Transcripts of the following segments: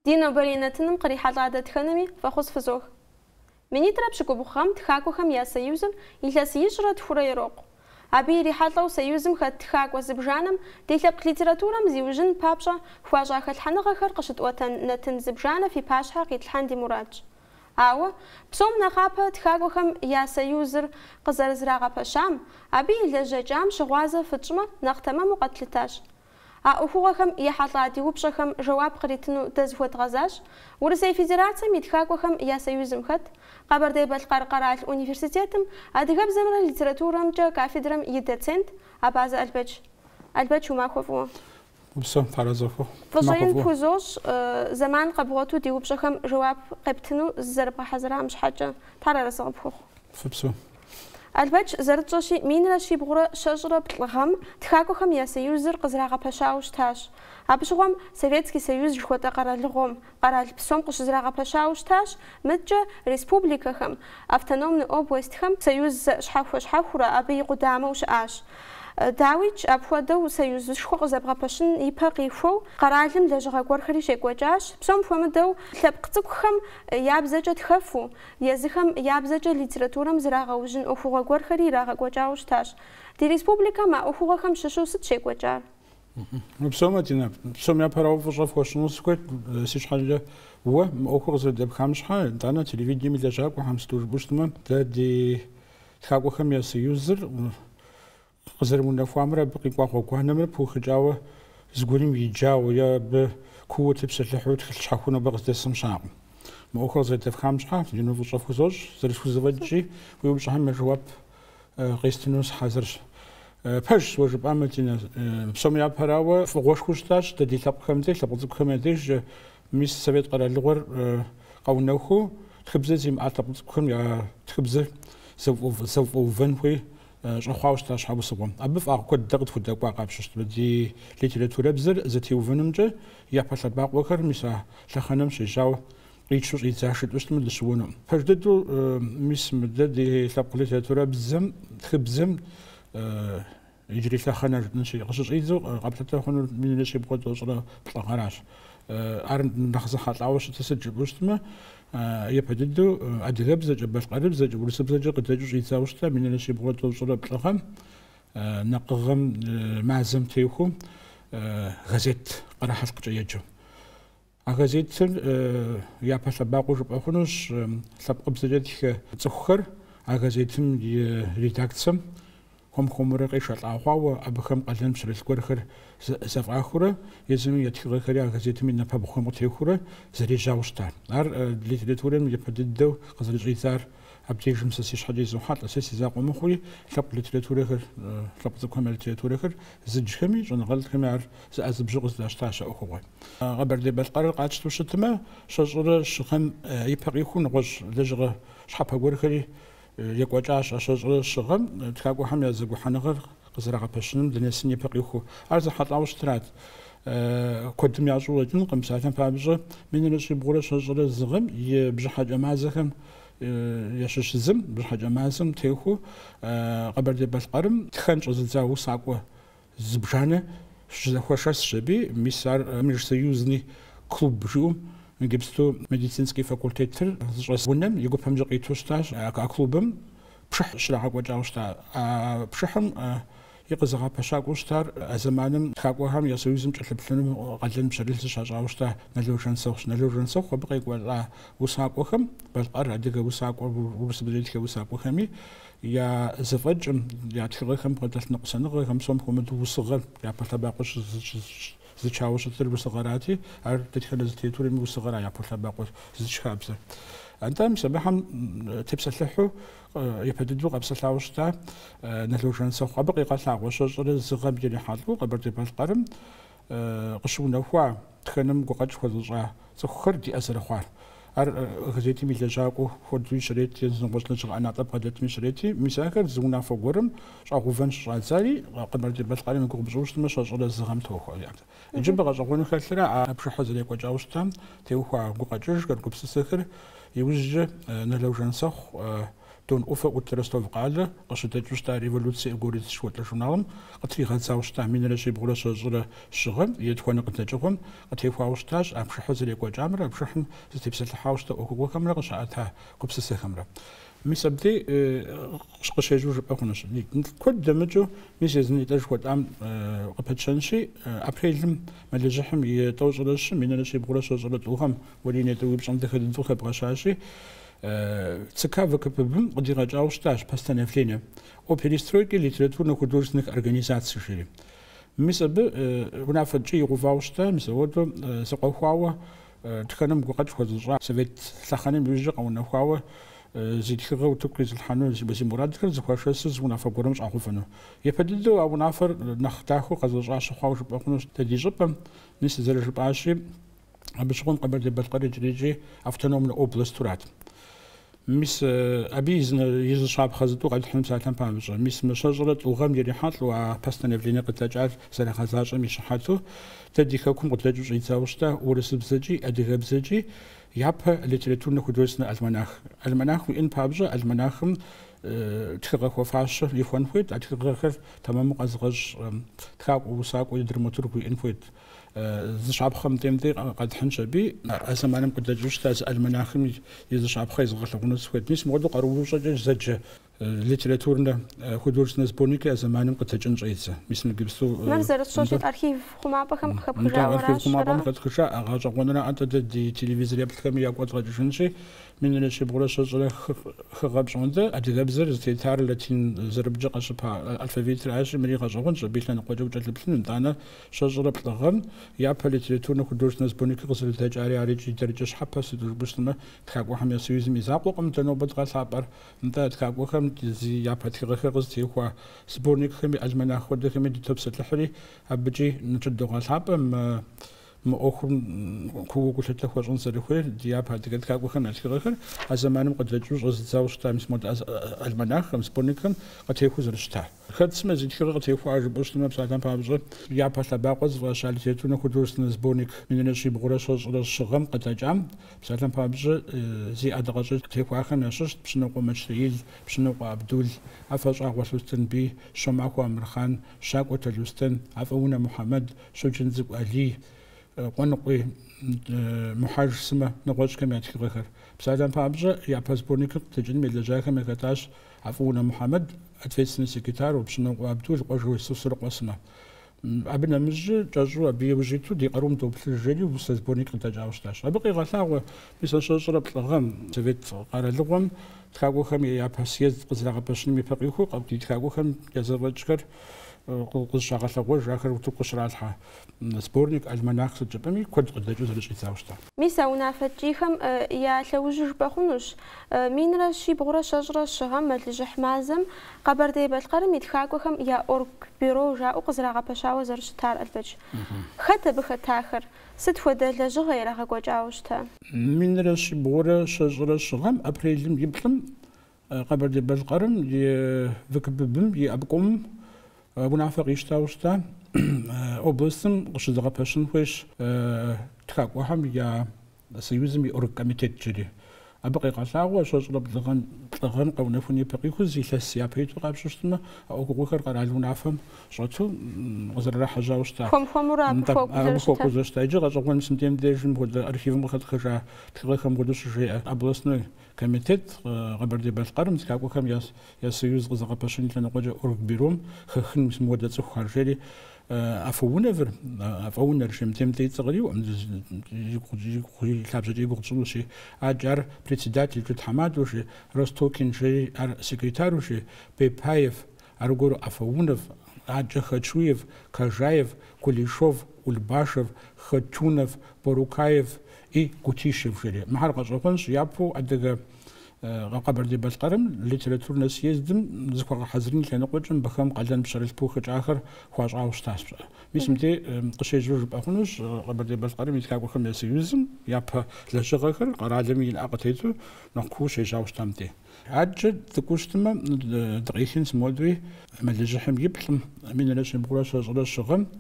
Ди нобэрей нэтыным кърихьэлӏа дэтхэнэми фӏэхъус фызох. Минитӏрэ пщыкӏубгъу гъэм Тхакӏуэхэм я союзыр илъэс ищӏрэ тхурэ ирокъу. Абы ирихьэлӏэу союзым хэт тхакӏуэ зыбжанэм ди лъэпкъ литературэм зиужьын папщӏэ хуащӏа хэлъхьэныгъэхэр къыщытӏуэтэн нэтын зыбжанэ фи пащхьэ къитлъхьэн ди мурадщ. Ауэ, псом нэхъапэ Тхакӏуэхэм я союзыр къызэрызэрагъэпэщам, абы и лэжьэкӏам щыгъуазэ фытщӏмэ, нэхъ тэмэму къэтлъытащ. А ӏуэхугъуэхэм ехьэлӏа ди упщӏэхэм жэуап къритыну дэ зыхуэдгъэзащ Урысей Федерацэм и Тхакӏуэхэм я союзым хэт, Къэбэрдей-Балъкъэр къэрал университетым адыгэбзэмрэ литературэмкӏэ кафедрэм и доцент Абазэ Албэч. Албэч, умахуэ фӏыуэ. Упсэу, Тхьэр арэзы ухъу. Фӏыщӏэ ин пхузощӏ зэман къэбгъуэту ди упщӏэхэм жэуап къептыну зызэрыбгъэхьэзырам щхьэкӏэ. Тхьэр арэзы къыпхухъу. Фыпсэу. Албэч, зэрытщӏэщи, минрэ щибгъурэ щэщӏрэ плӏы гъэм Тхакӏуэхэм я союзыр къызэрагъэпэщауэ щытащ. Абы щыгъуэм Советский Союз жыхуэтӏэ къэралыгъуэм, къэрал псом къыщызэрагъэпэщауэ щытащ, мыдкӏэ республикэхэм, автономнэ областхэм союз щхьэхуэ-щхьэхуурэ абы и къудамэу щыӏащ. Дауикӏ, апхуэдэу союзышхуэ къызэбгъэпэщын ипэ къихуэу къэралым лэжьыгъэ гуэрхэри щекӏуэкӏащ, псом хуэмыдэу лъэпкъ цӏыкӏухэм я бзэкӏэ тхэфу, Езыхэм я бзэкӏэ литературэм зрагъэужьын ӏуэхугъуэ гуэрхэри ирагъэкӏуэкӏауэ щытащ. Ди республикэм а ӏуэхугъуэхэм щыщу сыт щекӏуэкӏар? Упсэу, Мадинэ, псом япэрауэ фӏыщӏэ фхуэсщӏыну сыхуейт си щхьэкӏэ уэ мы ӏуэхур къызэрыдэпхам щхьэ, итӏанэ телевидением и лэжьакӏуэхэм сыту жыпӏэу щытмэ, дэ ди Тхакӏуэхэм я союзыр Къызэрыунэхуамрэ абы къикӏуа гъуэгуанэмрэ пыухыкӏауэ зыгуэрым иджауэ е абы кууэ тепсэлъыхьу тхылъ щхьэхуэ нобэ къыздэсым щыӏэкъым. Мы ӏуэхур къызэрыдэфхам щхьэ ину фӏыщӏэ фхузощӏ, зэрысхузэфӏэкӏкӏи уи упщӏэхэм я жэуап къестыну сыхьэзырщ. Пэжщ, уэ жыпӏам, Мадинэ, псом япэрауэ фӏыгъуэшхуэу щытащ дэ ди лъэпкъхэм деж, лъэпкъ цӏыкӏухэм я деж, мис Совет къэралыгъуэр къэунэхуу тхыбзэ зимыӏа лъэпкъ цӏыкӏухэм я тхыбзэр зэфӏэувэн хуей щӏэхъуауэ щыта щхьэусыгъуэм. Абы фӏагъ куэд дэ къытхудэкӏуа къапщтэу щытмэ, ди литературэбзэр зэтеувэнымкӏэ япэ лъэбакъуэхэр мис а лъэхъэнэм щежьауэ къичу щӏидза жытӏэу щытмэ дыщыуэнукъым. Пэж дыдэу, мис мы дэ ди лъэпкъ литературэбзэм, тхыбзэм иджырей лъэхъэнэ жытӏэнщи, къыщыщӏидзэу къэплъытэ хъунур минрэ щибгъурэ тӏощӏрэ плӏы гъэращ. Ар нэхъ зэхьэлӏауэ щытыр сыт жыпӏэу щытмэ, япэ дыдэу адыгэбзэкӏэ, балъкъэрыбзэкӏэ, урысыбзэкӏэ къыдэкӏыу щӏидзауэ щыта минрэ щибгъурэ тӏощӏрэ плӏы гъэм, накъыгъэм мазэм техуэу газет Къэрэхьэлъкъкӏэ еджэу. А газетыр япэ лъэбакъуэу жыпӏэ хъунущ лъэпкъыбзэкӏэ тхэ цӏыхухэр а газетым и редакцэм хуэм-хуэмурэ къешэлӏа хъуауэ, абыхэм къалэн пщэрылъ гуэрхэр зэфӏахыурэ, езыми я тхыгъэхэри а газетым и напэбгъухэм къытехуэурэ зэрежьауэ щытар. Ар литературэм япэ дыдэу къызэрыщӏидзар абдежым сэ си щхьэкӏэ изохьэлӏэ, сэ си закъуэ мыхъууи лъэпкъ литературэхэр, лъэпкъ цӏыкӏухэм я литературэхэр зыджхэми, щӏэныгъэлӏхэми ар зыӏэзыбжьэу къыздащтащ а ӏуэхугъуэр. Къэбэрдей-Балъкъэрыр къатщтэу щытмэ, щэщӏрэ щы гъэм ипэ къихуэу нэгъуэщӏ лэжьыгъэ щхьэпэ гуэрхэри екӏуэкӏащ. А щэщӏрэ щы гъэм тхакӏуэхэм я зэгухьэныгъэр къызэрагъэпэщыным дынэсын ипэ къихуэу. Ар зэхьэлӏауэ щытрат. Куэдым ящӏэу къыщӏэкӏынкъым, псалъэм папщӏэ, минрэ щибгъурэ щэщӏрэ зы гъэм и бжьыхьэкӏэ мазэхэм ящыщ зым, бжьыхьэкӏэ мазэм техуэу Къэбэрдей-Балъкъэрым тхэн щӏэзыдза усакӏуэ зыбжанэ щызэхуэшэсщ аби, мис ар межсоюзный клуб жиӏэу иджыпсту медицинский факультетыр зыщӏэс унэм и гупэмкӏэ къиту щытащ. А клубым пшыхь щрагъэкӏуэкӏауэ щыта. А пшыхьым и къызэгъэпэщакӏуэу щытар а зэманым Тхакӏуэхэм я союзым кӏэлъыплъыну къалэн пщэрылъ зыщащӏауэ щыта Нало Жансэхъущ. Нало Жансэхъу абы къекӏуэлӏа усакӏуэхэм, балъкъэр, адыгэ усакӏуэ, урысыбзэкӏэ тхэ усакӏуэхэми я зэфӏэкӏым, я тхыгъэхэм бгъэдэлъ ныкъусаныгъэхэм, псом хуэмыдэу усыгъэр япэ лъэбакъуэ зычауэ щытыр усыгъэрати, ар дэтхэнэ зы литературэми усыгъэра япэ лъэбакъуэ зыч хабзэр. Нтӏэ, мис абыхэм тепсэлъыхьу япэ дыдэу къэпсэлъауэ щыта Нало Жансэхъу. Абы къигъэлъагъуэ щэщӏрэ зы гъэм ирихьэлӏэу Къэбэрдей-Балъкъэрым къыщыунэхуа, тхэным гукъэкӏ хуэзыщӏа цӏыхухэр диӏэ зэрыхъуар. Ар газетым и лэжьакӏуэ хуэдэуи щрети, нэгъуэщӏ лэжьыгъэ ӏэнатӏэ бгъэдэтми щрети, мис ахэр зы унафэ гуэрым щӏэгъэувэн щыщӏадзари, Къэбэрдей-Балъкъэрым и гугъу пщӏыуэ щытмэ, щэщӏрэ зы гъэм тохуэ. Иджы мыбы гъэщӏэгъуэну хэлъыр а пшыхьыр зэрекӏуэкӏауэ щытам теухуа гукъэкӏыжхэр, гупсысэхэр иужькӏэ Нало Жансэхъу. Дон ӏуфэ ӏут Ростов къалэ къыщыдэкӏыу щыта Революция и горец жыхуэтӏэ журналым къытригъэдзауэ щыта 1123 гъэм и етхуанэ къыдэкӏыгъуэм къытехуауэ щытащ а пшыхьыр зэрекӏуэкӏамрэ а пшыхьым зытепсэлъыхьауэ щыта ӏуэхугъуэхэмрэ къыщаӏэта гупсысэхэмрэ. Мис абдей къыщежьэу жыпӏэ хъунущ. Куэд дэмыкӏыу, мис езы нетӏэ жыхуэтӏам къыпытщэнщи, апрелым мэлыжьыхьым и 1щым, 1722 гъэм, уэри нетӏэ уи пщӏэм дахэ дыдэу хэбгъэщащи, ЦК ВКПБ-м къыдигъэкӏауэ щытащ постановление о перестройке литературно-художественных организаций жери. Мис абы унафэ ткӏий игъэувауэ щыта, мис ауэдэу зэкъуэхуауэ тхэным гукъэкӏ хуэзыщӏа совет лъэхъэнэм иужькӏэ къэунэхуауэ зи тхыгъэ утыку къизылъхьэну зи мурадхэр зэхуашэсу зы унафэ гуэрым щӏагъэувэну. Япэ дыдэу а унафэр нэхъ дахэу гъэзэщӏа щыхъуауэ жыпӏэ хъунущ дэ ди щӏыпӏэм. Мис зэрыжыпӏащи, абы щыгъуэм Къэбэрдей-Балъкъэр иджырикӏи автономнэ областурат. Мис абы и зы щапхъэ зытӏу къэтхьын псалъэм папщӏэ. Мис мы 22 гъэм ирихьэлӏэу а постановление къыдэкӏар зэрагъэзащӏэм и щыхьэту дэ ди хэкум къыдэкӏыу щӏидзауэ щыта урысыбзэкӏи адыгэбзэкӏи япэ литературно-художественнэ альманах. Альманах уиӏэн папщӏэ альманахым тхыгъэ хуэфащэ ихуэн хуейт, а тхыгъэхэр тэмэму къэзыгъэщӏ тхакӏуэ, усакӏуэ е драматург уиӏэн хуейт. Зы щапхъэ мыдей къэтхьынщ аби, а зэманым къыдэкӏыу щыта зы альманахым и зы щапхъэ езгъэлъэгъуну сыхуейт. Мис мыпхуэдэу къаруущӏэкӏэ зэджэ литературнэ художественнэ сборники а зэманым къыдэкӏын щӏедзэ. Мис мы иджыпсту. Мыр зэрысщӏэщи, архив хъумапӏэхэм къыхэпхыжауэ аращ. Архив хъумапӏэм къыхэтхыжа гъэщӏэгъуэнрэ атӏэ дэ ди телевизор еплъхэми ягу къэдгъэкӏыжынщи, 1725 гъэ пщӏондэ адыгэбзэр зытетар латин зэрыбкӏэ къэщыпа алфавитращи, мыри гъэщӏэгъуэнщ, абы и лъэныкъуэкӏэ укӏэлъыплъын, итӏанэ 23 гъэм япэ литературно-художественнэ сборникыр къызэрыдэкӏари ар икӏи дэркӏэ щхьэпэ, сыту жыпӏэу щытмэ, Тхакӏуэхэм я союзым и закъуэкъым дэ нобэ дгъэлъапӏэр. Нтӏэ, тхакӏуэхэм зи япэ тхыгъэхэр къызытехуа сборникхэми альманах хуэдэхэми дытопсэлъыхьри, абыкӏи ныщыдогъэлъапӏэ мы ӏуэхум кууэ гулъытэ хуэщӏын зэрыхуейр, ди япэ адыгэ тхакӏуэхэм я тхыгъэхэр а зэманым къыдэкӏыу щӏэзыдзауэ щыта мис модэ альманаххэм, сборникхэм къытехуэу зэрыщытар. Хэт сымэ зи тхыгъэ къытехуа жыпӏэу щытмэ, псалъэм папщӏэ, япэ лъэбакъуэ зыфӏаща литературно-художественнэ сборник 1724 гъэм къыдэкӏам, псалъэм папщӏэ, зи ӏэдакъэщӏэкӏ къытехуахэм ящыщт Пщынокъуэ Мэчрэил, Пщынокъуэ Абдул, Афэщӏагъуэ Лъостэнбий, Щомахуэ Амырхъан, Щакӏуэ Талустэн, Афӏэунэ Мухьэмэд, Щоджэнцӏыкӏу Алий, Къуэныкъуей Мухьэж сымэ, нэгъуэщӏхэм я тхыгъэхэр. Псалъэм папщӏэ, япэ сборникыр къыдэкӏыным елэжьахэм яхэтащ Афӏэунэ Мухьэмэд, ответственный секретару, Пщынокъуэ Абдул, Къуэжей Сосрыкъуэ сымэ. Абы нэмыщӏ кӏэщӏу абы иужь иту ди къарум доплъыж жери усэ сборник къыдэкӏауэ щытащ. Абы къегъэлъагъуэ мис а 23 гъэм Совет къэралыгъуэм тхакӏуэхэм я япэ съезд къызэрагъэпэщыным ипэ къихуэу ди тхакӏуэхэм я зэфӏэкӏхэр къызыщагъэлъэгъуэж, ахэр утыку къыщралъхьэ сборник, альманах сыт жыпӏэми куэд къыдэкӏыу зэрыщӏидзауэ щыта. Мис а унафэ ткӏийхэм я лъэужьу жыпӏэ хъунущ. 1723 гъэм мэлыжьыхь мазэм Къэбэрдей-Балъкъэрым и тхакӏуэхэм я оргбюро жаӏэу къызэрагъэпэщауэ зэрыщытар, Албэч. Хэт абы хэтахэр? Сыт хуэдэ лэжьыгъэ ирагъэкӏуэкӏауэ щыта? 1723 гъэм апрелым и плӏым Къэбэрдей-Балъкъэрым и ВКПБ-м и обкомым унафэ къищтауэ щыта областым къыщызэгъэпэщын хуейщ тхакӏуэхэм я Союзым и оргкомитет жери. Абы къегъэлъагъуэ 23 гъэм къэунэхун ипэ къихуэу зы илъэс япэ иту къапщтэу щытмэ, а ӏуэхугъуэхэр къэрал унафэм щӏэту къызэрырахьэжьауэ щыта. Хуэм-хуэмурэ абы хуэкӏуэу зэрыщыта. Иджы гъэщӏэгъуэн мис мыдейм дежым мыпхуэдэ архивым къыхэтхыжа тхыгъэхэм хуэдэу щыжеӏэ областной комитет Къэбэрдей-Балъкъэрым тхакӏуэхэм я союз къызэгъэпэщын и лъэныкъуэкӏэ оргбюром хэхын мис мыуэдэ цӏыхухэр жери Афӏэунэвыр, Афӏэунэр жи, мыдейм и цӏэ къриӏуэм, и лъабжьэкӏэ и гугъу тщӏынущи, адэкӏэ ар председатель жи тхьэмадэу жи, Ростокин жери ар секретару жи, Беппаев, аргуэру Афӏэунэв, адэкӏэ Хачуев, Кажаев, Кулешов, Ульбашев, Хатюнов, Борукаев и Гутищев жери. Мыхьэр гъэщӏэгъуэнщ, япэу адыгэ Къэбэрдей-Балъкъэрым литературнэ съездым зыхуэгъэхьэзырын лъэныкъуэкӏэ мыбыхэм къалэн пщэрылъ пыухыкӏахэр хуащӏауэ щытащ. Мис мыдей къыщежьэу жыпӏэ хъунущ Къэбэрдей-Балъкъэрым и тхакӏуэхэм я союзым япэ лэжьыгъэхэр къэралым и нэӏэ къытету нэхъ куу щежьауэ щыта мыдей. Адэкӏэ дыкӏуэу щытмэ, дыкъихынщ мыуэдуи мэлыжьыхьым и плӏым, 1723 гъэм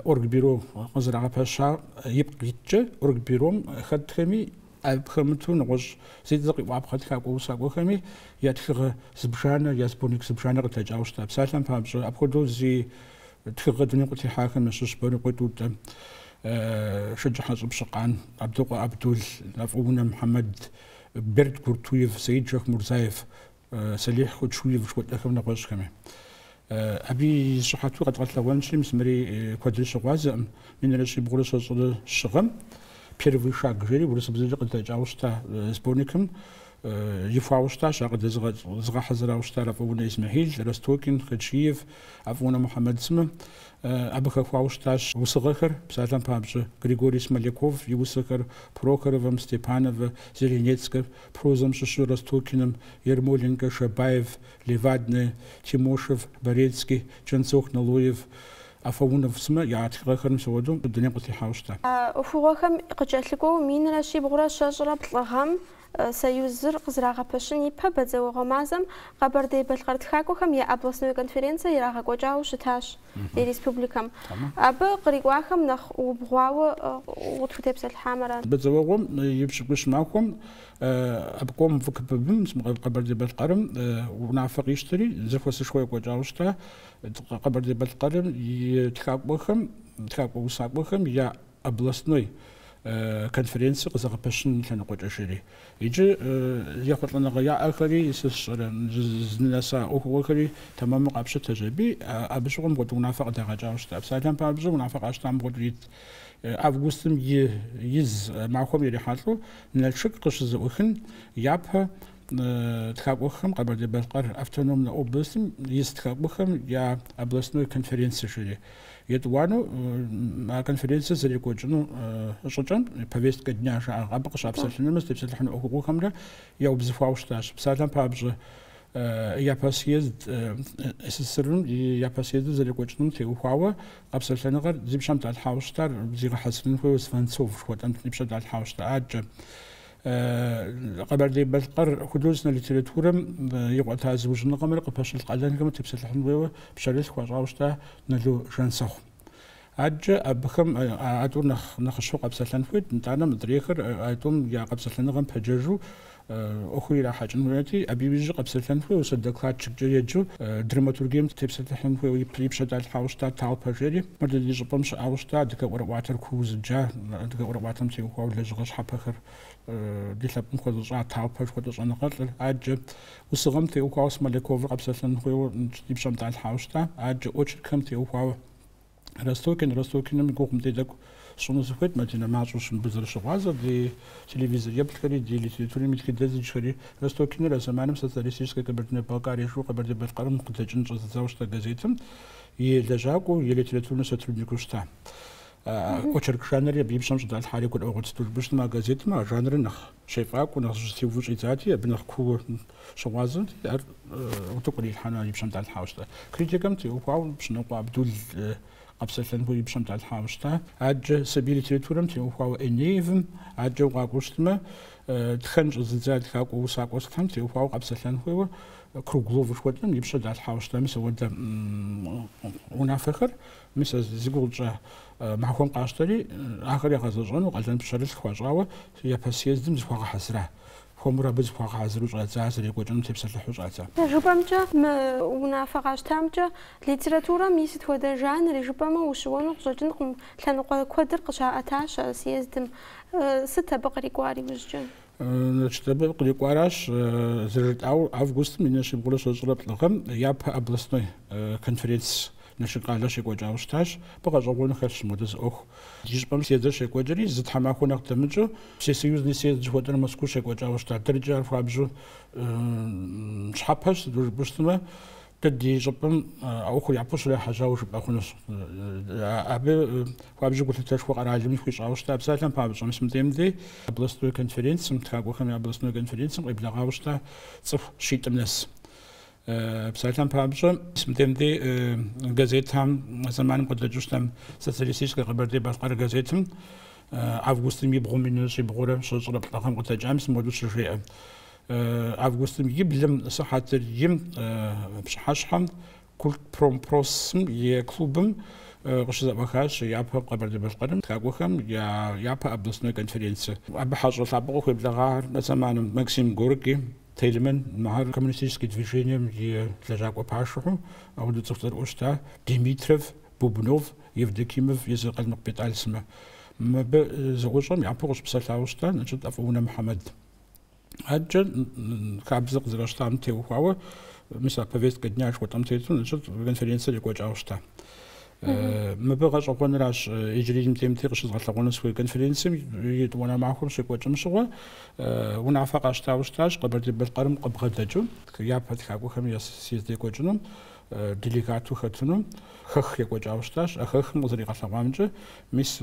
оргбюро къызэрагъэпэща ипкъ иткӏэ оргбюром хэтхэми. Абы хэмыту нэгъуэщӏ зи цӏэ къиӏуапхъэ тхакӏуэ-усакӏуэхэми я тхыгъэ зыбжанэ, я сборник зыбжанэ къыдэкӏауэ щыта. Псалъэм папщӏэ, апхуэдэу зи тхыгъэ дунейм къытехьахэм ящыщ Бэрокъуей Тӏутӏэ, Шэджыхьэщӏэ Пщыкъан, Абдокъуэ Абдул, Афӏэунэ Мухьэмэд, Берд Гуртуев, Саид Шахмурзаев, Салихь Хочуев жыхуэтӏэхэм нэгъуэщӏхэми. Абы и щыхьэту къэдгъэлъэгъуэнщи, мис мыри куэдыр щыгъуазэкъым. 1124 гъэм Первый шаг жери урысыбзэкӏэ къыдэкӏауэ щыта сборникым ихуауэ щытащ, ар къыдэзыгъэхьэзырауэ щытар Афӏэунэ Исмэхьил, Ростокин, Хачиев, Афӏэунэ Мухьэмэд сымэ. Абы хэхуауэ щытащ усыгъэхэр, псалъэм папщӏэ, Григорий Смоляков и усэхэр, Прохоровым, Степановэ, Зеленецкэр, прозэм щыщу Ростокиным, Ермоленкэ, Шабаев, Левадный, Тимошев, Борецкий, Чэнцох Налоев, Афаунов сымэ я тхыгъэхэр мис апхуэдэу дунейм къытехьауэ щыта. А ӏуэхугъуэхэм къыкӏэлъыкӏуэу 1123 гъэм Союзыр къызэрагъэпэщын ипэ бадзэуэгъуэ мазэм Къэбэрдей-Балъкъэр тхакӏуэхэм я областной конференцэ ирагъэкӏуэкӏауэ щытащ ди республикэм. Абы кърикӏуахэм нэхъ убгъуауэ укъытхутепсэлъыхьамэ арат. Бадзэуэгъуэм и пщыкӏущ махуэм обком ВКПб-м, Къэбэрдей-Балъкъэрым унафэ къищтэри, зэхуэсышхуэ екӏуэкӏауэ щыта Къэбэрдей-Балъкъэрым и тхакӏуэхэм, тхакӏуэ-усакӏуэхэм я областной конференцэ къызэгъэпэщын лъэныкъуэкӏэ жери. Иджы ехъулӏэныгъэ яӏэхэри, сэ сщӏэрэ, здынэса ӏуэхугъуэхэри тэмэму къапщытэщ аби, абы щыгъуэм мыпхуэдэ унафэ къыдагъэкӏауэ щыта. Псалъэм папщӏэ, унафэ къащтам мыпхуэдэу ит. Августым и из махуэм ирихьэлӏэу Налшык къыщызэӏухын япэ тхакӏуэхэм Къэбэрдей-Балъкъэр автономнэ областым ис тхакӏуэхэм я областной конференцэ жери. Етӏуанэу а конференцэр зэрекӏуэкӏыну щӏыкӏэм повестка дня жаӏэ, абы къыщапсэлъынумрэ зытепсэлъыхьыну ӏуэхугъуэхэмрэ яубзыхуауэ щытащ. Псалъэм папщӏэ, япэ съезд СССР-м и япэ съездыр зэрекӏуэкӏынум теухуауэ къэпсэлъэныгъэр зи пщэм далъхьауэ щытар зигъэхьэзырын хуейуэ Сванцов жыхуэтӏэм и пщэ далъхьауэ щыта. Адэкӏэ Къэбэрдей-Балъкъэр художественнэ литературэм игъуэта зыужьыныгъэмрэ къыпэщылъ къалэнхэмрэ тепсэлъыхьын хуейуэ пщэрылъ хуащӏауэ щыта Нало Жансэхъу. Адэкӏэ абыхэм а тӏур нэхъ нэхъыщхьэу къэпсэлъэн хуейт, нтӏанэ мыдрейхэр а тӏум я къэпсэлъэныгъэм пэджэжу ӏуэхур ирахьэкӏын хуейти, абы иужькӏэ къэпсэлъэн хуейуэ, содокладчиккӏэ еджэу драматургием тепсэлъыхьын хуейуэ и пщэ далъхьауэ щыта Талпэ жери, мыр дэ ди щӏыпӏэм щыӏауэ щыта адыгэ ӏуэрыӏуатэр куу зыджа, адыгэ ӏуэрыӏуатэм теухуауэ лэжьыгъэ щхьэпэхэр ди лъэпкъым хуэзыщӏа Талпэ жыхуэтӏэ щӏэныгъэлӏыр, адэкӏэ усыгъэм теухуауэ Смоляковыр къэпсэлъэн хуейуэ и пщэм далъхьауэ щыта, адэкӏэ очеркхэм теухуауэ Ростокин, Ростокиным и гугъу мыбдеж тӏэкӏу сщӏыну сыхуейт, Мадинэ мащӏэущ мыбы зэрыщыгъуазэр, ди телевизор еплъхэри, ди литературэм и тхыдэ зыджхэри. Ростокиныр а зэманым Социалистическая Кабардино-Балкария жиӏэу Къэбэрдей-Балъкъэрым къыдэкӏын щӏэзыдзауэ щыта газетым и лэжьакӏуэу, и литературнэ сотрудникыу щыта. Очерк жанрри абы и пщэм щӏыдалъхьари гурыӏуэгъуэт, сыту жыпӏэу щытмэ, а газетым а жанрыр нэхъ щефӏакӏуэу, нэхъ зыщытеувэу щӏидзати, абы нэхъ кууэ щыгъуазэти, ар утыку кърилъхьэну и пщэм далъхьауэ щыта. Критикэм теухуауэ Пщынокъуэ Абдул къэпсэлъэн хуейуэ и пщэм далъхьауэ щыта. Адэкӏэ сабий литературэм теухуауэ Энеевым, адэкӏэ укъакӏуэу щытмэ, тхэн щӏэзыдза тхакӏуэ усакӏуэ сытхэм теухуауэ къэпсэлъэн хуейуэ Круглов жыхуэтӏэм и пщэ далъхьауэ щыта. Мис апхуэдэ унафэхэр, мис а зи гугъу тщӏа махуэм къащтэри, ахэр ягъэзэщӏэну къалэн пщэрылъ хуащӏауэ япэ съездым зыхуагъэхьэзыра. Хуэмурэ абы зыхуагъэхьэзыру щӏадза, зэрекӏуэкӏынум тепсэлъыхьу щӏадза. Жыпӏэмкӏэ, мы унафэ къащтамкӏэ литературэм и сыт хуэдэ жанри жыпӏэмэ ущыуэну къыщӏэкӏынкъым, лъэныкъуэ куэдыр къыщаӏэтащ а съездым. Сыт абы кърикӏуар иужькӏэ? Значит, абы кърикӏуаращ, зэрыжытӏауэ, августым 1723 гъэм япэ областной конференц Налшык къалэ щекӏуэкӏауэ щытащ. Абы гъэщӏэгъуэну хэлъщ мыуэдэ зы ӏуэху. Ди щӏыпӏэм съездыр щекӏуэкӏри, зы тхьэмахуэ нэхъ дэмыкӏыу, Всесоюзный съезд жыхуэтӏэр Мэзкуу щекӏуэкӏауэ щыта. Дэркӏэ ар хуабжьу щхьэпэщ, сыту жыпӏэу щытмэ, дэ ди щӏыпӏэм а ӏуэхур япэу щрахьэжьауэ жыпӏэ хъунущ. Абы хуабжьу гулъытэшхуэ къэралми хуищӏауэ щыта. Псалъэм папщӏэ, мис мыдейм дей областной конференцым, тхакӏуэхэм я областной конференцым къеблэгъауэ щыта цӏыху щитӏым нэс. Псалъэм папщӏэ, мис мыдейм дей газетхэм зэманым къыдэкӏыу щытам Социалистическэ Къэбэрдей-Балъкъэр газетым августым и бгъум 1723 гъэм къыдэкӏам мис мыуэдэу щыжеӏэ. Августым и блым сыхьэтыр им пщыхьэщхьэм Культпромпросым и клубым къыщызэӏуахащ япэ Къэбэрдей-Балъкъэрым тхакӏуэхэм я япэ областной конференцэ. Абы хьэщӏэ лъапӏэу къыхуеблэгъахэр а зэманым Максим Горький, Тельман, мыхэр коммунистический движением и лэжьакӏуэ пашэхэу, апхуэдэу цӏыху цӏэрыӏуэу щыта Димитров, Бубнов, Евдокимов, езы Къалмыкъ Бетӏал сымэ. Мыбы зэӏущӏэм япэу къыщыпсэлъауэ щыта, значит, Афӏэунэ Мухьэмэд. Адэкӏэ хабзэ къызэращтам теухуауэ, мис а повестка дня жыхуэтӏэм тету, значит, конференцэр екӏуэкӏауэ щыта. Мыбы гъэщӏэгъуэныращ иджыри мыдей къыщызгъэлъэгъуэну сыхуей конференцым и етӏуанэ махуэм щекӏуэкӏым щыгъуэ унафэ къащтауэ щытащ Къэбэрдей-Балъкъэрым къыбгъэдэкӏыу япэ тхакӏуэхэм я съезд екӏуэкӏынум делегату хэтыну хэх екӏуэкӏауэ щытащ. А хэхым къызэригъэлъэгъуамкӏэ, мис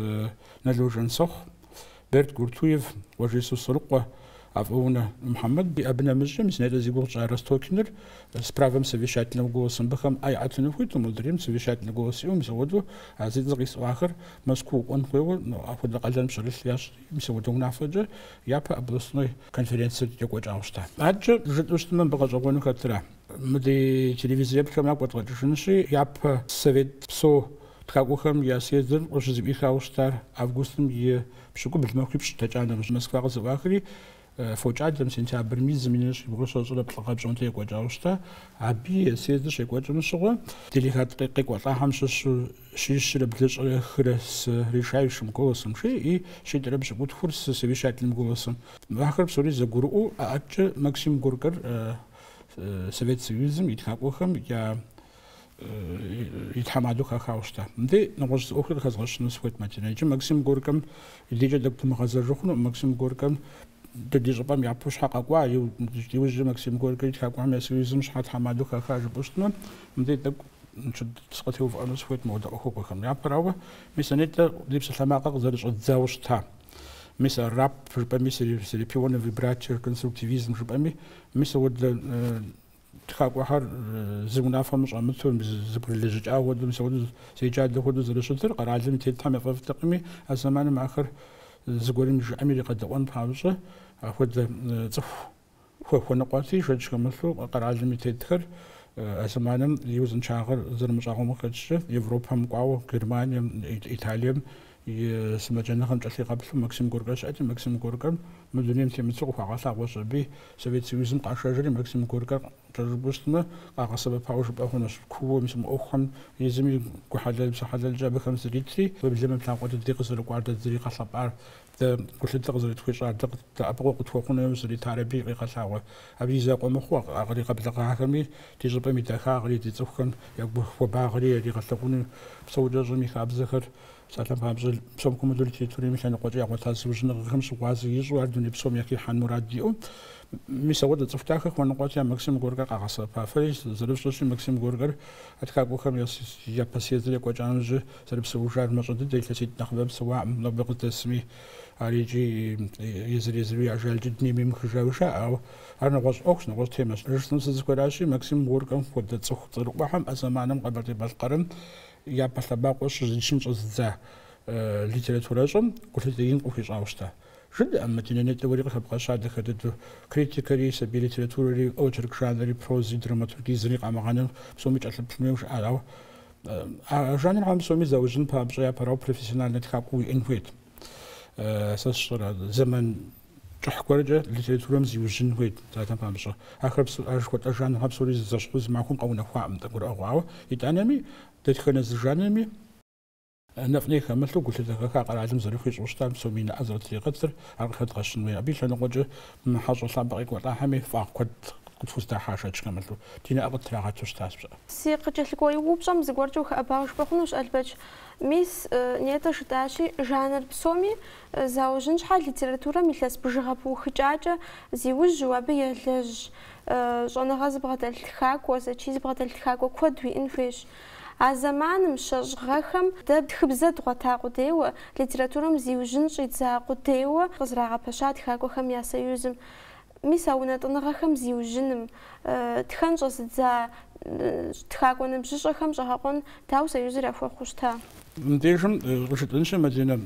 Нало Жансэхъу, Берд Гуртуев, Къуэжей Сосрыкъуэ, Афӏэунэ Мухьэмэд. Абы нэмыщӏкӏэ, мис нетӏэ зи гугъу тщӏа Ростокиныр с правом совещательного голоса мыбыхэм ӏэ яӏэтыну хуиту, модрейм совещательный голос иӏэу, мис апхуэдэу а зи цӏэ къисӏуахэр Мэзкуу кӏуэн хуейуэ апхуэдэ къалэн пщэрылъ ящӏри, мис апхуэдэ унафэкӏэ япэ областной конференцэр екӏуэкӏауэ щыта. Адэкӏэ жытӏэу щытмэ, мыбы гъэщӏэгъуэну хэтыра? Мы ди телевизор еплъхэм ягу къэдгъэкӏыжынщи, япэ совет псо тхакӏуэхэм я съездыр къыщызэӏуихауэ щытар августым и пщыкӏубл махуипщӏ дэкӏа нэужь Москва къызэӏуахри, фокӏадэм, сентябрым и зым 1923 гъэ пщӏондэ екӏуэкӏауэ щыта. Абы и съездыр щекӏуэкӏым щыгъуэ делегат къекӏуэлӏахэм щыщу щищрэ блыщӏрэ хырэ с решающим голосом жи и щитӏрэ пщыкӏутхур с совещательным голосом. Ахэр псори зэгурыӏуэу ӏэӏэткӏэ Максим Горькэр Совет Союзым и тхакӏуэхэм я и тхьэмадэу хахауэ щыта. Мыдей нэгъуэщӏ зы ӏуэхури къыхэзгъэщыну сыхуейт, Мадинэ. Иджы Максим Горькэм и дежкӏэ тӏэкӏу дымыгъэзэжу хъунукъым. Максим Горькэм дэ ди щӏыпӏэм япэу щхьэ къэкӏуа, иужькӏэ Максим Горькэр тхакӏуэхэм я союзым щхьэ тхьэмадэу хаха жыпӏэу щытмэ, мыдей тӏэкӏу сыкъытеувыӏэну сыхуейт мыуэдэ ӏуэхугъуэхэм. Япэрауэ, мис а нетӏэ ди псалъэмакъыр къызэрыщӏэддзауэ щыта. Мис а РАП жыпӏэми, Серапионовы братья, конструктивизм жыпӏэми, мис ауэдэ тхакӏуэхэр зы унафэм щӏэмыту, зэбгрылэжьыкӏа хуэдэу, мис ауэдэу зеджадэ хуэдэу зэрыщытыр къэралым и тетхэм яфӏэфӏтэкъыми, а зэманым ахэр зыгуэрым и жыӏэм иригъэдэӏуэн папщӏэ апхуэдэ цӏыху хуэныкъуэти, шэч хэмылъу къэралым и тетхэр а зэманым и узыншагъэр зэрымыщӏагъуэм къыхэкӏкӏэ Европэм кӏуауэ, Германием, Италием и сымаджэныгъэм кӏэлъигъэплъу Максим Горькэр щыӏэти, Максим Горькэр мы дунейм темыту къыхуагъэлъагъуэщ аби, Совет Союзым къашэжри Максим Горькэр кӏэщӏу щытмэ, къагъэсэбэпауэ жыпӏэ хъунущ. Кууэ мис мы ӏуэхухэм езыми гу хьэлэл, псэ хьэлэлкӏэ абыхэм зритри, уеблэмэ плъагъукъэ дэ ди къызэрыкӏуар, дэ дызэригъэлъэпӏар, дэ гулъытэ къызэрытхуищӏар, дэ дэӏэпыкъуэгъу къытхуэхъуну зэритар абы къегъэлъагъуэ. Абы и закъуэ мыхъуу, а къригъэблэгъахэми ди щӏыпӏэм и дахагъри, ди цӏыхухэм я гу хуабагъри яригъэлъагъуну, псэукӏэщӏэм и хабзэхэр, псалъэм папщӏэ, псом хуэмыдэу литературэм и лъэныкъуэкӏэ ягъуэта зыужьыныгъэхэм щыгъуазэ ищӏу, ар дуней псом яхихьэн мурад иӏэу. Мис ауэдэ цӏыху дахэ хуэныкъуэти, а Максим Горькэр къагъэсэбэпа. Фэри зэрыфщӏэщи, Максим Горькэр а тхакӏуэхэм япэ съездыр екӏуэкӏа нэужь зэрыпсэужар мащӏэ дыдэ, илъэситӏ нэхъыбэ псэуакъым, нобэ къыздэсми ар икӏи езыр-езыру и ажалкӏэ дунейм емыхыжауи жаӏэ, ауэ ар нэгъуэщӏ ӏуэхущ, нэгъуэщӏ темэщ. Жысӏэну сызыхуейращи, Максим Горькэм хуэдэ цӏыху цӏэрыӏуэхэм а зэманым Къэбэрдей-Балъкъэрым япэ лъэбакъуэ щызычын щӏэзыдза литературэщӏэм гулъытэ ин къыхуищӏауэ щыта. Жыдӏэм, Мадинэ, нетӏэ уэри къыхэбгъэща дахэ дыдэу критикэри, сабий литературэри, очерк жанрри, прозри, драматургии зыри къамыгъанэу псоми кӏэлъыплъын хуейуэ жыӏар. Ауэ а жанрхэм псоми заужьын папщӏэ япэрауэ профессиональнэ тхакӏуэ уиӏэн хуейт. Сэ сщӏэрэ, зэман кӏыхь гуэркӏэ литературэм зиужьын хуейт, псалъэм папщӏэ. Ахэр а жыхуэтӏэ жанрхэр псори зэщхьу зы махуэм къэунэхуакъым, гурыӏуэгъуэ. Ауэ итӏанэми, дэтхэнэ зы жанрми нэфӏ-ней хэмылъу гулъытэ хэха къэралым зэрыхуищӏу щытар, псоми и нэӏэ зэрытригъэтыр, ар къыхэдгъэщын хуей. Абы и лъэныкъуэкӏэ мы хьэщӏэ лъапӏэ къекӏуэлӏахэми фӏагъ куэд къытхуздахьа шэч хэмылъу, ди нэӏэ къыттрагъэту щытащ пщыӏэ. Си къыкӏэлъыкӏуэ упщӏэм зыгуэркӏэ ухэӏэбауэ жыпӏэ хъунущ, Албэч. Мис, нетӏэ жытӏащи, жанр псоми заужьын щхьэ литературэм илъэс бжыгъэ пыухыкӏакӏэ зиужьу, абы елэжь щӏэныгъэ зыбгъэдэлъ тхакӏуэ, зэчий зыбгъэдэлъ тхакӏуэ куэд уиӏэн хуейщ. А зэманым, щэщӏ гъэхэм, дэ тхыбзэ дгъуэта къудейуэ, литературэм зиужьын щӏидза къудейуэ къызэрагъэпэща тхакӏуэхэм я союзым. Мис а унэтӏыныгъэхэм зиужьыным, тхэн щӏэзыдза тхакӏуэ ныбжьыщӏэхэм щӏэгъэкъуэн дауэ союзыр яхуэхъуу щыта? Мыбдежым къыжытӏэнщи, Мадинэ,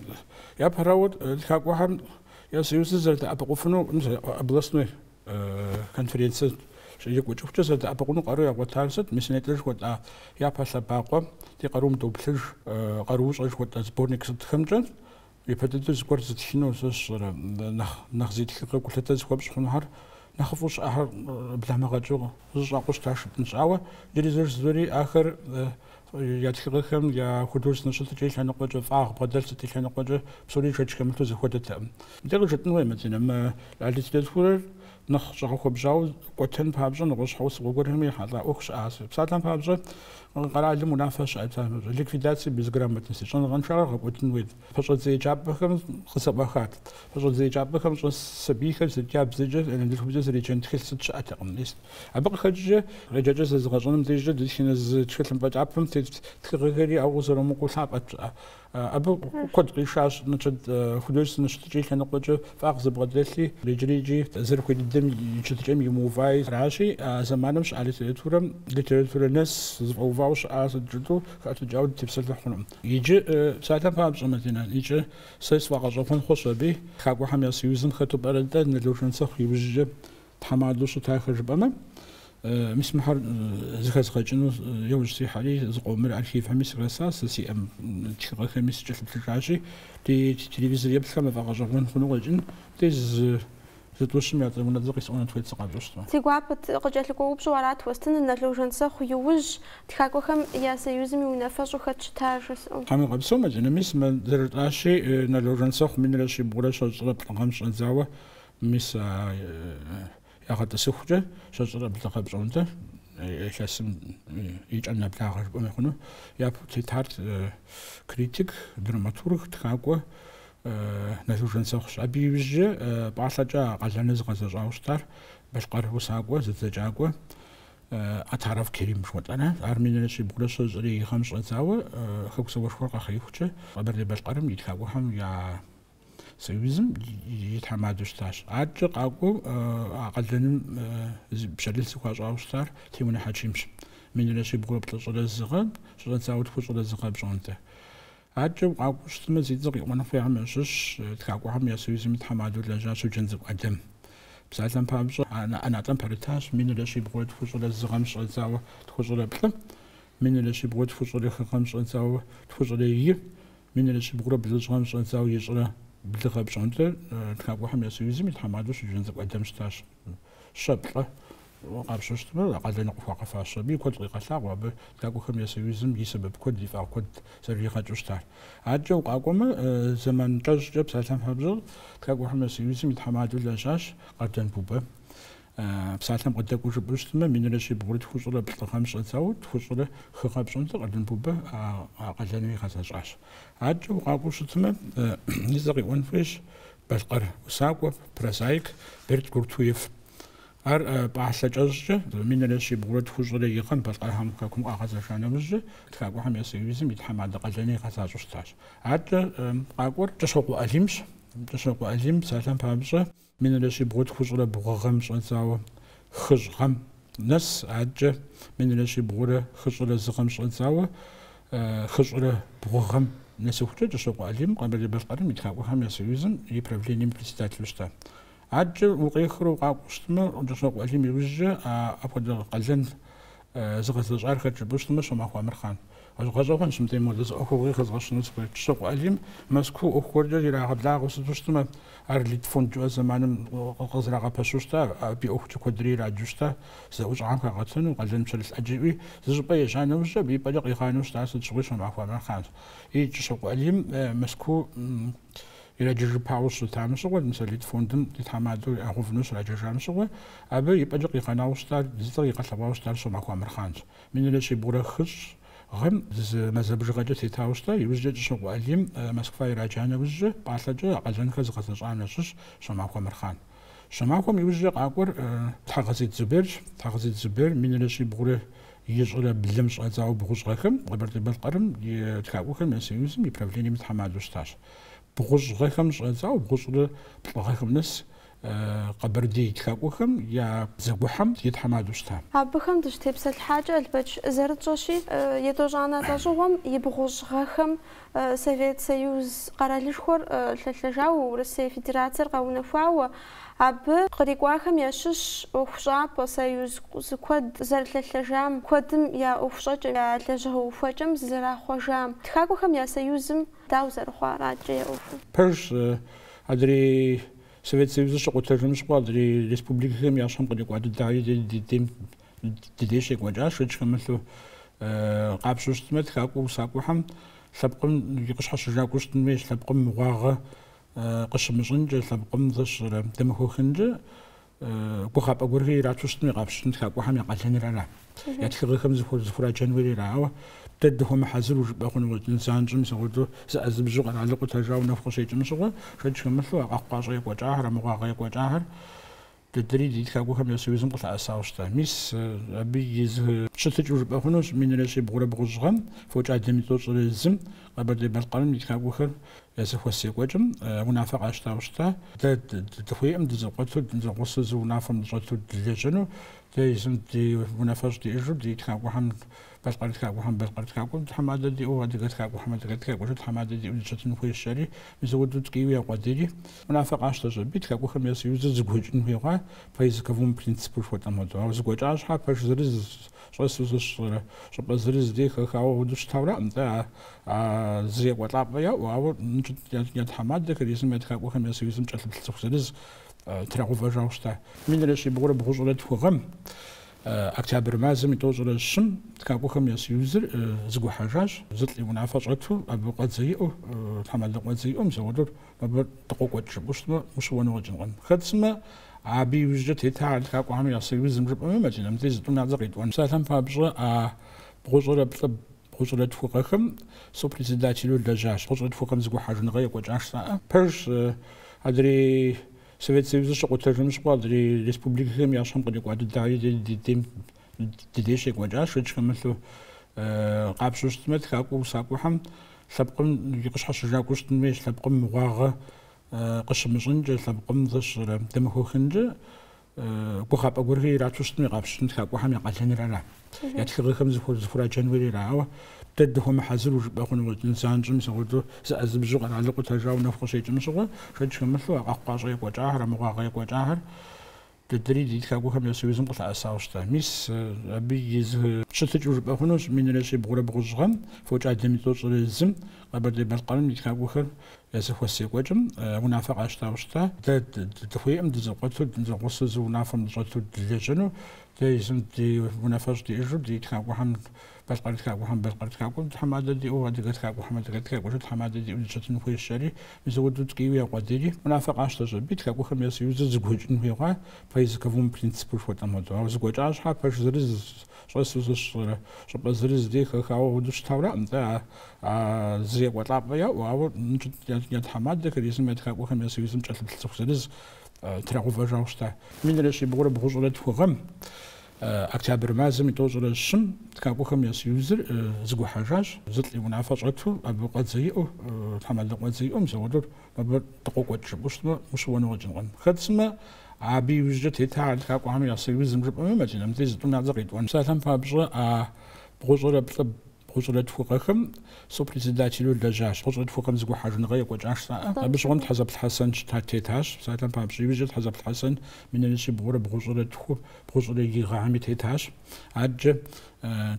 япэрауэ тхакӏуэхэм я союзыр зэрыдэӏэпыкъуфыну областной конференцэ Екӏуэкӏыхукӏэ зэдэӏэпыкъуну къару ягъуэтар сыт? Мис нетӏэ жыхуэтӏа япэ лъэбакъуэ, ди къарум доплъыж, къаруущӏэ жыхуэтӏа сборник сытхэмкӏэ, япэ дыдэу зыгуэр зытхыну, сэ сщӏэрэ, нэхъ зи тхыгъэ гулъытэ зыхуэпщӏ хъунухэр, нэхъыфӏу щыӏэхэр бламыгъэкӏыу зыщӏакъуэу щыта жыпӏэнщ. Ауэ иджыри зэ жызоӏэри, ахэр я тхыгъэхэм я художественнэ щытыкӏэ и лъэныкъуэкӏэ, фӏагъ бгъэдэлъ сыт и лъэныкъуэкӏэ псори шэч хэмылъу зэхуэдэтэкъым. Мыдэ къыжытӏэн хуей, Мадинэ, мы а литературэр нэхъ щӏэгъэхуэбжьауэ кӏуэтэн папщӏэ нэгъуэщӏ щхьэусыгъуэ гуэрхэми ехьэлӏа ӏуэху щыӏащ. Псалъэм папщӏэ, къэралым унафэ щыӏэт, псалъэм папщӏэ, ликвидация безграмотности, щӏэныгъэншагъэр гъэкӏуэдын хуейт. Пэщӏэдзэ еджапӏэхэм къызэӏуахат. Пэщӏэдзэ еджапӏэхэм щӏэс сабийхэр я бзэкӏэ, анэдэлъхубзэкӏэ зэреджэн тхылъ сыт щыӏэтэкъым. Абы къыхэкӏкӏэ, еджэкӏэ зэзыгъэщӏэным дежкӏэ дэтхэнэ зы тхылъымпӏэ кӏапэм тет тхыгъэхэри ауэ къызэрымыкӏуэу лъапӏэт щыӏэ. Абы куэд къишащ, значит, художественнэ щытыкӏэ и лъэныкъуэкӏэ фӏагъ зыбгъэдэлъи, иджыри икӏи зэрыхуей дыдэм и щытыкӏэм имыуваи. Аращи, а зэманым щыӏа литературэм литературэ нэс зэфӏэувауэ щыӏа сыт жытӏэу хэӏэтыкӏауэ дытепсэлъыхь хъунукъым. Иджы, псалъэм папщӏэ, Мадинэ, иджы сэ сфӏэгъэщӏэгъуэн хъущ аби, Тхакӏуэхэм я союзым хэту пӏэрэ-тӏэ Нало Жансэхъу иужькӏэ тхьэмадэу щытахэр жыпӏэмэ, мис мыхэр зэхэзгъэкӏыну яужь сихьэри, зыкъомыр архивхэми сыхэсащ, сэ сиӏэм тхыгъэхэми сыкӏэлъыплъыжащи, ди телевизор еплъхэм яфӏэгъэщӏэгъуэн хъуну къыщӏэкӏын, дэ зы зытӏущым я цӏэ унэцӏэ къисӏуэну хуейт сыкъапщӏэу щытмэ. Си гуапэт, къыкӏэлъыкӏуэ упщӏэу арат уэстыныр Нало Жансэхъу иужь Тхакӏуэхэм я союзым и унафэщӏу хэт щыта жысӏэу. Тхьэм уигъэпсэу, Мадинэ, мис мы зэрытӏащи, Нало Жансэхъу минрэ щибгъурэ щэщӏрэ плӏы гъэм щӏэдзауэ Мис а ягъэтӏысыхукӏэ щэщӏрэ блы гъэ пщӏондэ илъэсым и кӏэм нэблагъэ жыпӏэми хъуну япэу тетар критик, драматург, тхакӏуэ Нало Жансэхъущ. Абы иужькӏэ пӏалъэкӏэ а къалэныр зыгъэзэщӏауэ щытар балъкъэр усакӏуэ, зэдзэкӏакӏуэ Отаров Керим жыхуэтӏэра. Ар минрэ щибгъурэ щэщӏрэ и гъэм щӏэдзауэ Хэку зауэшхуэр къэхъеихукӏэ Къэбэрдей-Балъкъэрым и тхакӏуэхэм я Союзым и тхьэмадэу щытащ. Адэкӏэ къакӏуэу а къалэным пщэрылъ зыхуащӏауэ щытар Теунэ Хьэчимщ. Минрэ щибгъурэ плӏыщӏрэ зы гъэм щыщӏэдзауэ тхущӏрэ зы гъэ пщӏондэ. Адэкӏэ укъакӏуэу щытмэ, зи цӏэ къиӏуэн хуейхэм ящыщщ Тхакӏуэхэм я Союзым и тхьэмадэу лэжьа Щоджэнцӏыкӏу Ӏэдэм. Псалъэм папщӏэ, а ӏэнатӏэм пэрытащ минрэ щибгъурэ тхущӏрэ зы гъэм щыщӏэдзауэ тхущӏрэ плӏы, минрэ щибгъурэ тхущӏрэ хы гъэм щыщӏэдзауэ тхущӏрэ и, Минрэ щибгъурэ блыщӏ гъэм щӏэдзауэ ищӏрэ блы гъэ пщӏондэ Тхакӏуэхэм я Союзым и тхьэмадэу Щоджэнцӏыкӏу Ӏэдэм щытащ. Щэ-плӏэ къапщтэу щытмэ, а къалэныр къыхуагъэфащэ. Абы и куэд къегъэлъагъуэ, абы Тхакӏуэхэм я Союзым и сэбэп куэд, и фӏагъ куэд зэрыригъэкӏыу щытар. Адэкӏэ укъакӏуэмэ, зэман кӏэщӏкӏэ псалъэм папщӏэ, Тхакӏуэхэм я Союзым и тхьэмадэу лэжьащ Къардэн Бубэ. Псалъэм къыдэкӏуэу жыпӏэу щытмэ, минрэ щибгъурэ тхущӏрэ плӏы гъэм щӏэдзауэ тхущӏрэ хы гъэ пщӏондэ Къардэн Бубэ а къалэныр игъэзэщӏащ. Адэкӏэ укъакӏуэу щытмэ, и цӏэ къиӏуэн хуейщ балъкъэр усакӏуэ, прозаик Берд Гуртуев. Ар пӏалъэ кӏэщӏкӏэ, минрэ щибгъурэ тхущӏрэ и гъэм балъкъэрхэм хэкум къагъэзэжа нэужькӏэ, Тхакӏуэхэм я Союзым и тхьэмадэ къалэныр игъэзащӏэу щытащ. Адэкӏэ къакӏуэр Кӏыщокъуэ Алимщ. Кӏыщокъуэ Алим, псалъэм папщӏэ, Минрэ щибгъурэ тхущӏрэ бгъу гъэм щӏэдзауэ хыщӏ гъэм нэс, адэкӏэ минрэ щибгъурэ хыщӏрэ зы гъэм щӏэдзауэ хыщӏрэ бгъу гъэм нэсыхукӏэ Кӏыщокъуэ Алим Къэбэрдей-Балъкъэрым и Тхакӏуэхэм я Союзым и правленэм и председателу щыта. Адэкӏэ укъехрэ укъакӏуэу щытмэ, Кӏыщокъуэ Алим иужькӏэ апхуэдэ къалэн зыгъэзэщӏар хэт жыпӏэу щытмэ, Щомахуэ Амырхъан. Гъэщӏэгъуэнщ мыбдеж мыуэдэ зы ӏуэхугъуи хэзгъэщыну сыхуейт. Кӏыщокъуэ Алим Мэзкуу ӏуэху гуэркӏэ ирагъэблагъэу сыту щытмэ, ар Литфонд жыӏуэ зэманым къызэрагъэпэщу щыта, абы и ӏуэхукӏэ куэдрэ ираджэу щыта, зэӏущӏэхэм хагъэтыну, къалэн пщэрылъ ӏэджэ иӏэуи, зы щӏыпӏэ ежьа нэужькӏэ абы и пӏэкӏэ къигъанэу щытар сыт щыгъуи Щомахуэ Амырхъанщ. И Кӏыщокъуэ Алим Мэзкуу ираджэжыпауэ щытам щыгъуэ, мис а Литфондым и тхьэмадэу ягъэувыну щраджэжам щыгъуэ, абы и пӏэкӏэ къигъэнауэ щытар, зи цӏэр игъэлъэгъуауэ щытар Щомахуэ Амырхъанщ. Минрэ щибгъурэ хыщӏ гъэм зы мазэ бжыгъэкӏэ тетауэ щыта, иужькӏэ Кӏыщокъуэ Алим Москва ираджа нэужькӏэ пӏалъэкӏэ а къалэнхэр зыгъэзэщӏам ящыщ Щомахуэ Амырхъан. Щомахуэм иужькӏэ къакӏуэр Тхьэгъэзит Зуберщ. Тхьэгъэзит Зубер минрэ щибгъурэ ищӏрэ блым щӏэдзауэ бгъущӏ гъэхэм Къэбэрдей-Балъкъэрым и Тхакӏуэхэм я Союзым и правленэм и тхьэмадэу щытащ. Бгъущӏ гъэхэм щӏэдзауэ бгъущӏрэ плӏы гъэхэм нэс. Къэбэрдей тхакӏуэхэм я зэгухьэм и тхьэмадэу щыта. Абыхэм дыщытепсэлъыхьакӏэ, Албэч, зэрытщӏэщи, етӏощӏанэ лӏэщӏыгъуэм и бгъущӏ гъэхэм Совет Союз къэралышхуэр лъэлъэжауэ, Урысей Федерацэр къэунэхуауэ, абы кърикӏуахэм ящыщ ӏуэхущӏапӏэ, союз куэд зэрылъэлъэжам, куэдым я ӏуэхущӏэкӏэм, я лэжьыгъэ ухуэкӏэм зызэрахъуэжам. Тхакӏуэхэм я союзым дауэ зэрыхъуар адэкӏэ я ӏуэхур? Пэжщ, адрей Совет Союзыр щыкъутэжым щыгъуэ адрей республикэхэм я щхьэм кърикӏуа дыдэри ди деж щекӏуэкӏащ, шэч хэмылъу къапщтэу щытмэ, тхакӏуэ усакӏуэхэм лъэпкъым и къыщхьэщыжакӏуэу щытын хуейщ, лъэпкъым мыгъуагъэ къыщымыщӏынкӏэ, лъэпкъым зэщӏрэ дэмыхуэхынкӏэ гугъапӏэ гуэрхэр ирату щытын хуей къапщтэн тхакӏуэхэм я къалэныр ара, я тхыгъэхэм зыхураджэн хуейр ара. Ауэ дэ дыхуэмыхьэзыру жыпӏэ хъуну къыщӏэкӏын занщӏэу мис апхуэдэу зыӏэзыбжьу къэралыр къутэжауэ нэху къыщекӏым щыгъуэ, шэч хэмылъу а къэхъукъащӏэ екӏуэкӏахэр, а мыгъуагъэ екӏуэкӏахэр дыдэри ди тхакӏуэхэм я союзым къылъэӏэсауэ щыта. Мис абы и зы щытыкӏэу жыпӏэ хъунущ 1700 гъэм, фокӏадэм и 91-м Къэбэрдей-Балъкъэрым и тхакӏуэхэр я зэхуэс екӏуэкӏым унафэ къащтауэ щыта. Дэ дыхуейкъым дызэкъуэту, дызэгъусэу зы унафэм дыщӏэту дылэжьэну. Дэ езым ди унафэщӏ диӏэжу, ди тхакӏуэхэм, балъкъэр тхакӏуэхэм балъкъэр тхакӏуэу тхьэмадэ диӏэу, адыгэ тхакӏуэхэм адыгэ тхакӏуэу тхьэмадэ диӏэу дыщытын хуейщ, жари, мис апхуэдэу ткӏийуэ якъуэдийри. Унафэ къащтэщ аби, тхакӏуэхэм я союзыр зэгуэкӏын хуей хъуа, по языковому принципу жыхуэтӏэм хуэдэу. Ауэ зэгуэкӏа щхьэ пэш зырыз щӏэсу зыщӏрэ щӏыпӏэ зырыз дей хэхауэ хуэдэу щытаураӏым, нтӏэ а зы екӏуэлӏапӏэ яӏэу, ауэ я тхьэмадэхэр езым я тхакӏуэхэм я союзым кӏэлъыплъ цӏыху зырыз трагъэувэжауэ щыта. 1792 гъэм, октябрь мазэм и 15-м тхакӏуэхэм я союзыр зэгухьэжащ, зылӏ и унафэ щӏэту, абы къуэдзэ иӏэу, тхьэмадэ къуэдзэ иӏэу, мис апхуэдэу абы дыкъокӏуэкӏ жыпӏэу щытмэ, ущыуэну къыщӏэкӏынкъым. Хэт сымэ абы иужькӏэ тета тхакӏуэхэм я союзым жыпӏэмэ, Мадинэ, мыбдеж зытӏум я цӏэ къитӏуэн. Псалъэм папщӏэ, а 93, 92 гъэхэм сопредседателу лэжьащ. 92 гъэм зэгухьэжыныгъэ екӏуэкӏащ жысӏаӏэ. Пэжщ, адрей Совет Союзыр щыкъутэжым щыгъуэ адрей республикэхэм я щхьэм кърикӏуа дыдэри ди деж щекӏуэкӏащ, шэч хэмылъу къапщтэу щытмэ, тхакӏуэ усакӏуэхэм лъэпкъым и къыщхьэщыжакӏуэу щытын хуейщ, лъэпкъым мыгъуагъэ къыщымыщӏынкӏэ, лъэпкъым зэщӏрэ дэмыхуэхынкӏэ гугъапӏэ гуэрхэр ирату щытын хуей къапщтэн тхакӏуэхэм я къалэныр ара, я тхыгъэхэм зыхураджэн хуейр ара. Ауэ дэ дыхуэмыхьэзыру жыпӏэ хъуну къыщӏэкӏын занщӏэу мис апхуэдэу зыӏэзыбжьу къэралыр къутэжауэ нэху къыщекӏым щыгъуэ, шэч хэмылъу а къэхъукъащӏэ екӏуэкӏахэр, а мыгъуагъэ екӏуэкӏахэр дыдэри ди тхакӏуэхэм я союзым къылъэӏэсауэ щыта. Мис абы и зы щытыкӏэу жыпӏэ хъунущ 1700 гъэм, фокӏадэм и 91-м Къэбэрдей-Балъкъэрым и тхакӏуэхэр я зэхуэс екӏуэкӏым унафэ къащтауэ щыта. Дэ дыхуейкъым дызэкъуэту, дызэгъусэу зы унафэм дыщӏэту дылэжьэну. Дэ езым ди унафэщӏ диӏэжу, ди тхакӏуэхэм, балъкъэр тхакӏуэхэм балъкъэр тхакӏуэу тхьэмадэ диӏэу, адыгэ тхакӏуэхэм адыгэ тхакӏуэу тхьэмадэ диӏэу дыщытын хуейщ, жари, мис апхуэдэу ткӏийуэ якъуэдийри. Унафэ къащтэщ аби, тхакӏуэхэм я союзыр зэгуэкӏын хуей хъуа, по языковому принципу жыхуэтӏэм хуэдэу. Ауэ зэгуэкӏа щхьэ пэш зырыз щӏэсу зыщӏрэ щӏыпӏэ зырыз дей хэхауэ хуэдэу щытаураӏым, нтӏэ а зы екӏуэлӏапӏэ яӏэу, ауэ я тхьэмадэхэр езым я тхакӏуэхэм я союзым кӏэлъыплъ цӏыху зырыз трагъэувэжауэ щыта. 1792 гъэм, октябрь мазэм и 15-м тхакӏуэхэм я союзыр зэгухьэжащ, зылӏ и унафэ щӏэту, абы къуэдзэ иӏэу, тхьэмадэ къуэдзэ иӏэу, мис апхуэдэу абы дыкъокӏуэкӏ жыпӏэу щытмэ, ущыуэну къыщӏэкӏынкъым. Хэт сымэ абы иужькӏэ тета тхакӏуэхэм я союзым жыпӏэмэ, Мадинэ, мыбдеж зытӏум я цӏэ къитӏуэн. Псалъэм папщӏэ, а 73, 92 гъэхэм сопредседателу лэжьащ. 92 гъэм зэгухьэжыныгъэ екӏуэкӏащ жысӏаӏэ. Абы щыгъуэм Тхьэзэплъ Хьэсэн щыта тетащ. Псалъэм папщӏэ, иужькӏэ Тхьэзэплъ Хьэсэн 1792, 92 гъэхэми тетащ. Адэкӏэ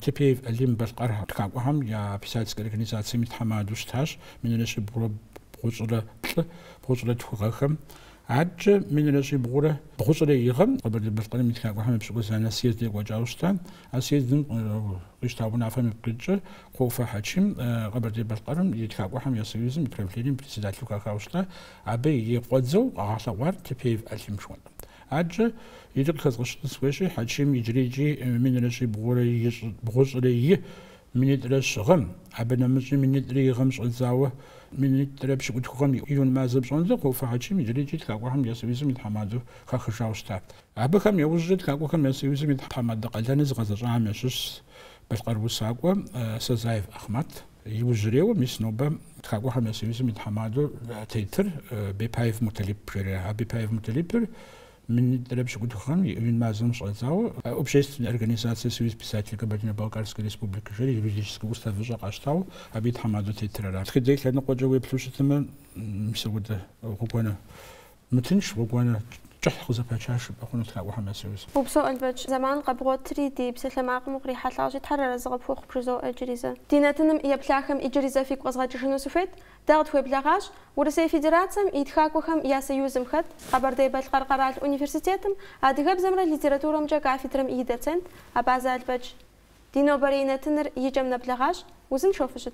Теппеев Алим балъкъэр тхакӏуэхэм я писательскэ организацэм и тхьэмадэу щытащ 1793, 92 гъэхэм. Адэкӏэ 1791 гъэм Къэбэрдей-Балъкъэрым и тхакӏуэхэм я пщыкӏузанэ съезд екӏуэкӏауэ щыта. А съездым къищта унафэм ипкъ иткӏэ Кхъуэӏуфэ Хьэчим Къэбэрдей-Балъкъэрым и тхакӏуэхэм я союзым и правленэм и председателу хахауэ щыта. Абы и къуэдзэу къагъэлъэгъуар Теппеев Алим жыхуэтӏэм. Адэкӏэ иджы къыхэзгъэщыну сыхуейщи, Хьэчим иджыри икӏи 1791 300 гъэм, абы нэмыщӏи 301 гъэм щӏэдзауэ 370 гъэм июнь мазэ пщӏондэ Кхъуэӏуфэ Хьэчим иджыри икӏи тхакӏуэхэм я союзым и тхьэмадэу хахыжауэ щыта. Абыхэм яужькӏэ тхакӏуэхэм я союзым и тхьэмадэ къалэныр зыгъэзэщӏахэм ящыщщ балъкъэр усакӏуэ Созаев Ахъмэт. Иужьрейуэ, мис нобэ Тхакӏуэхэм я союзым и тхьэмадэу тетыр Беппаев Муталип жери. А Беппаев Муталипыр 2019 гъэм и июнь мазэм щӏэдзауэ Общественная организация Союз писателей Кабардино-Балкарской Республики жери юридическэ уставыщӏэ къащтауэ абы и тхьэмадэу тетыр ара. Тхыдэ и лъэныкъуэкӏэ уеплъу щытмэ, мис апхуэдэ гъуэгуанэ мытынш, гъуэгуанэ кӏыхь къызэпачащ жыпӏэ хъуну Тхакӏуэхэм я союзым. Упсэу, Албэч, зэман къэбгъуэтри ди псалъэмакъым укърихьэлӏащи, Тхьэр арэзы къыпхухъу бжызоӏэ иджыри зэ. Ди нэтыным еплъахэм иджыри зэ фигу къэзгъэкӏыжыну сыхуейт, дэ къытхуеблэгъащ Урысей Федерацэм и Тхакӏуэхэм я союзым хэт, Къэбэрдей-Балъкъэр къэрал университетым адыгэбзэмрэ литературэмкӏэ кафедрэм и доцент Абазэ Албэч. Ди нобэрей нэтыныр и кӏэм нэблэгъащ, узыншэу фыщыт.